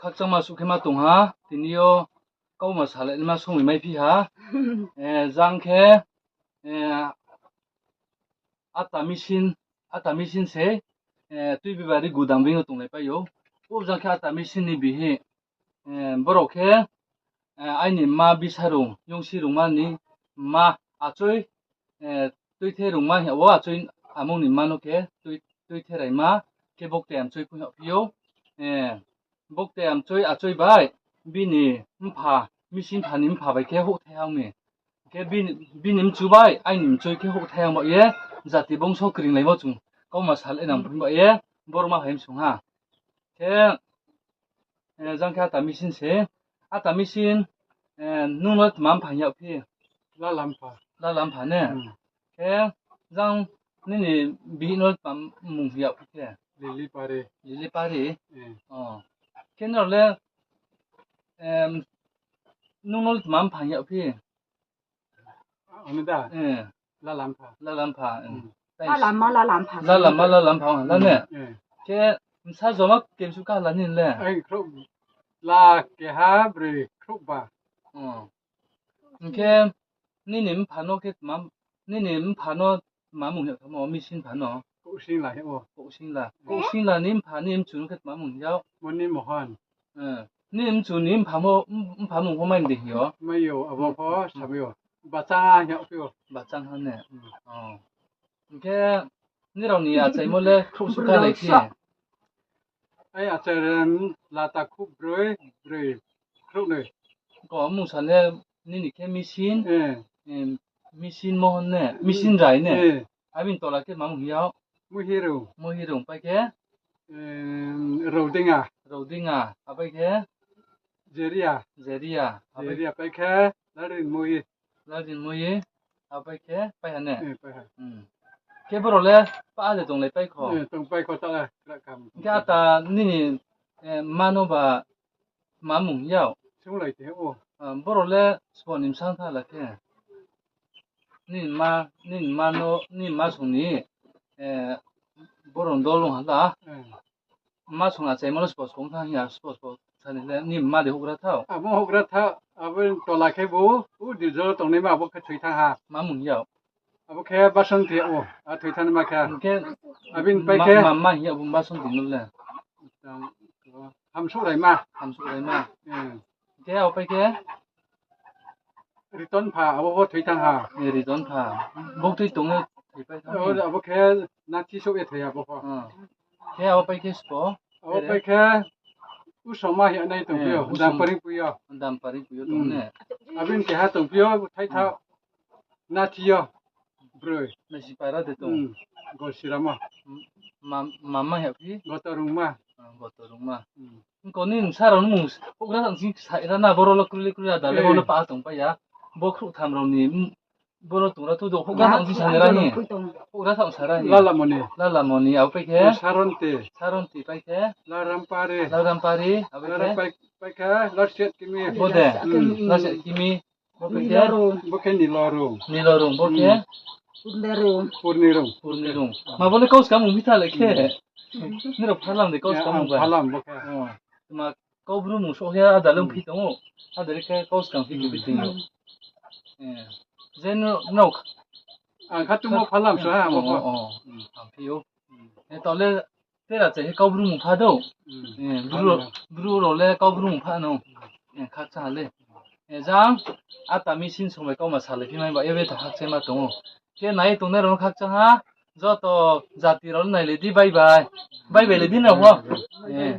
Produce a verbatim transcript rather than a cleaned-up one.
khakchangma suh khe ma tong ha, tini yo kauma salai naima somoi maiphi ha. Eh, jang khe, eh, ata machine, ata machine se, eh, tuibi bari gudang bing yo tonglaipai ou. O jang khe ata machine ni bihih, eh, borao khe, eh, aini mma bisarung, yongsi rungma ni mma achoi, eh, tuithe rungma hing yag wo achoi amung ni mma no khe tui-, tuithe raima khe bokte amchoi pho hing yagphi ou. Eh, bokte amchoi achoi bai bini mpha, machine mpha ni mpha bai khe houhthai hang mi. Khe bini, bini mchu bai aini mchoi khe houhthai hang ba ye jati bongso kringlaimo chung kauma salai nang phi ba ye boro ma hai msung ha. Khe, eh, jang khe ata machine se, ata machine, eh, nung no tma mpha hing yagphi? Lala mpha. Lala mpha ne? Hmm. Khe, jang nini bihih no tma mung hing yagphi khe? Lili Pari. Lili Pari? Eh. Oh. Khe nrao le, em, nung no tma mpha hing yagphi? Ano da? Eh. Lala mpha. Lala mpha, eh. Hmm. Thanks. Lala mma, lala mpha. Lala mma, lala mpha, la ne? Hmm, eh. Khe, bsa joma kemsu ka la nini le? Ai, khrouh, la keha broi khrouh ba. Oh. Hing khe, nini mpha no khe tma, nini mpha no tma mung hing yag thanngmo, machine mpha no? Kouhsingla hing yag ou. Kouhsingla. Kouhsingla ni mpha ni mchu no khe tma mung hing yag? Moni Mohan. Eh, nini mchu ni mpha mo, m-, mpha mung pho mai di hing yo? Mai ou, abo pho samai ou. Bachang ha hing yagphi ou. Bachang ha ne? Hmm. Oh. Hing khe, nrao ni achaimo le khrouh suh ka lai khe? Ai achai rem lata khrouh broi, broi khrouh noi. Ko mungsa le nini khe machine, eh, machine Mohan ne, machine Rai ne. Eh. Abini tola khe tma mung hing yag? Mohirung. Mohirung, pai khe? Em, Rodinga. Rodinga, apai khe? Jeria. Jeria, apai Jeria, pai khe Lalrinmoi. Lalrinmoi, apai khe pai ha ne? Eh, pai ha. Hmm. Khe borao le pa de tonglai pai kho? Eh, tongpai kho ta le, kra kam. Khe ata nini, eh, mma no ba tma mung hing yag? Sunglai te ou. Ah, borao le sbo ni bsang tha la khe? Nini mma, nini mma no, nini mma song ni, eh, borao ni dol ong ha la? Eh. Mma song achaimo no sbo song tha hing ya, sbo sbo sa ni le, nini mma de houhgra tha? Abo houhgra tha, abo tola khe bo, u Dirjo tongnaima abo khe thoi thanng ha. Tma mung hing yag? Abo khe Basanti ou, a thoi thanngnaima khe. Hing khe abini pai khe ma, ma hing yag bo Basanti no le? Hamsouhraima. Hamsouhraima. Hmm. Hing khe abo pai khe? Riton pha, abo pho thoi thanng ha. Eh, Riton pha. Bo thoi tong ye thoi pai thanng. Abo, abo khe nathi souh ye thoi ha abo pho. Hmm. Khe abo pai khe sbo? Abo pai khe Usoma hing ye nai tongphi ou, eh, Usom-, Dampari pui yo. Dampari pui yo tong ne? Hmm. Abini keha tongphi ou, thaitha. Hmm. Nathi yo. Broi. Naisipara de tong. Hmm. Golsirama. Ma, mama hing yagphi? Gotorungma. Ah, Gotorungma. Hmm. Hing khe nini bsa rao no mung houhgra tang sing sa ra na, boro le kroi le kroi, ada le boro le pa tongpai ya. Bo khrouh tham rao ni, boro tongra thu do houhgra tang sing sa ra ni. Houhgra tang sa ra ni. Lalamoni. Lalamoni, abo pai khe? Saronti. Saronti pai khe? Larampari. Larampari, abo pai khe? Pai khe Larsiat Kimi. Bo de? Hmm. Larsiat Kimi. Bo khe? Nilorung. Bo khe Nilorung. Nilorung, bo khe? Hmm. Purnirung. Purnirung. Purnirung. Ma bo le kau skang mung phi tha le khe. Hmm. Nrao phalam de kau skang mung bai. Phalam bo khe. Oh. Ma kau bru mung soh ya ada le phi tong ou. Ada le khe kau skang phi phi tong ou. Hmm. Eh. Je no, no. Ang kha tungmo phalam so ha mo. Oh, oh. Hmm. Ang phi ou. Hmm. Eh, tao le Tera chai khe kau bru mung pha dou. Hmm. Eh, bru, bru rao le kau bru mung pha no. Eh, khakchang ha le. Eh, jang, ata machine song bai kauma salai phi mai ba, ebe ta khakchangma tong ou. Khe nai tongnai rao no khakchang ha, joto jati rao le nailai di, bye bye. Bye bye le di na wo. Eh.